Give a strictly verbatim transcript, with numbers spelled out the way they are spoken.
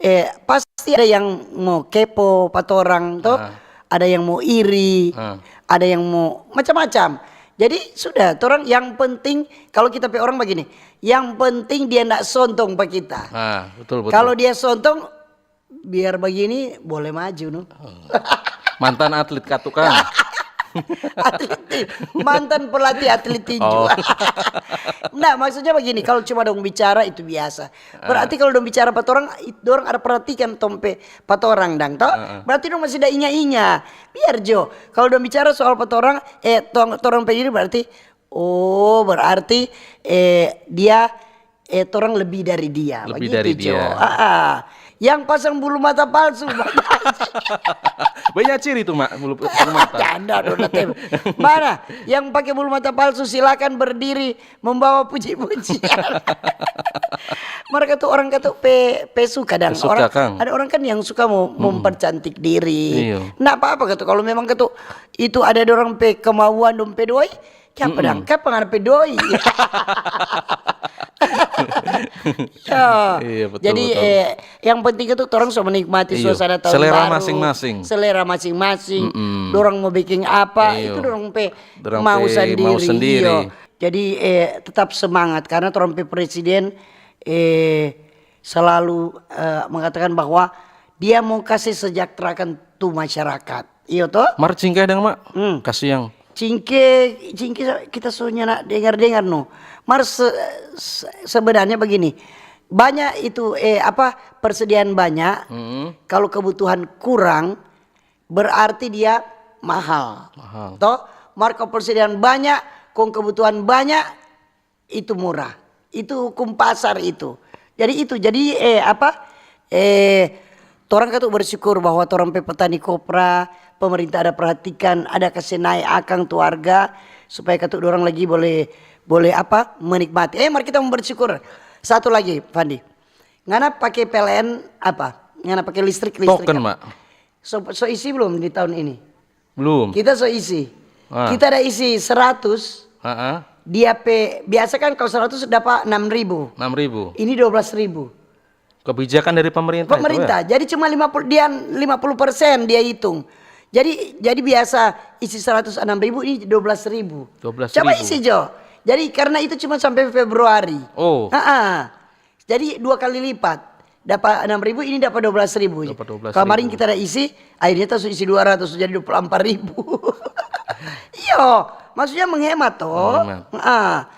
eh, pasti ada yang mo kepo pa torang to, Ah. ada yang mo iri, Ah. ada yang mo macam-macam. Jadi sudah, torang yang penting kalau kita pe orang bagini, yang penting dia ndak sontong pa kita. Ah, betul, betul. Kalau dia sontong, biar bagini boleh maju no. Mantan atlet katu kang. Atlet, mantan pelatih atlet tinju. Oh. Nah, maksudnya bagini, kalau cuma dong bicara itu biasa. Berarti kalau dong bicara pa torang, it-, dorang ada perhatikan tong pe pa torang dang to. Berarti dong masih ada inga-inga. Biar jo, kalau dong bicara soal pa torang, eh, tong, torang pe diri berarti, oh, berarti, eh, dia, eh, torang lebih dari dia. Lebih Begitu, dari Jo. dia. Ah, ah. Yang pasang bulu mata palsu. Banyak ciri tuh, Mak, bulu, bulu mata. Canda dong, Nat. Mana yang pakai bulu mata palsu, silakan berdiri membawa puji-pujian. Mereka tuh orang katu pe, pe suka dang. Pe suka, Orang, Kang. Ada orang kan yang suka mau mempercantik diri. Iya. Nggak apa-apa katu kalau memang katu itu ada orang pe kemauan dong pe doi. Kiapa dang? Kiapa ngana pe doi? Ya. Iya, betul, Jadi betul. Eh, yang penting itu orang so menikmati Iya. Suasana tahun Selera baru, masing-masing. Selera masing-masing. Dorang mau bikin apa, Iya. Itu dorang pe Dorang mau pe sendiri. mau sendiri. Iyo. Jadi eh, tetap semangat karena orang pe presiden eh, selalu eh, mengatakan bahwa dia mau kasih sejahterakan tu masyarakat. Iyo to? Mar cingke dang, Mak. Hmm. Kasih yang Cingke, cingke kita so nyanda dengar-dengar no. Mar se, se, sebenarnya begini, banyak itu eh apa persediaan banyak. Kalau kebutuhan kurang, berarti dia mahal. Mahal. Toh, mar kalau persediaan banyak, kong kebutuhan banyak, itu murah. Itu hukum pasar itu. Jadi itu, jadi eh apa? Eh torang katu bersyukur bahwa torang pe petani kopra, pemerintah ada perhatikan, ada kase nae akang tu harga supaya katu dorang lagi boleh boleh apa? Menikmati. Eh mar kita mau bersyukur. Satu lagi, Fandi. Ngana pake P L N apa? Ngana pake listrik, listrik. Token, Apa? Mak. So, so isi belum di tahun ini? Belum. Kita so isi. Ah. Kita ada isi seratus. Heeh. Dia pe biasa kan kalau seratus dapat enam ribu. Enam ribu. Ini dua belas ribu. Kebijakan dari pemerintah. itu, Pemerintah. ya? Jadi cuma lima puluh dia lima puluh persen dia hitung. Jadi jadi biasa isi seratus enam ribu, ini dua belas ribu. Dua belas ribu. Coba isi Jo. Jadi karena itu cuma sampai Februari. Oh. Ha-ha. Jadi dua kali lipat. Dapat enam ribu, ini dapat dua belas ribu. Dapat dua belas ribu. Kemarin kita ada isi, akhirnya kita su isi dua ratus, jadi dua puluh empat ribu. Iyo, maksudnya menghemat toh. Menghemat. Ah,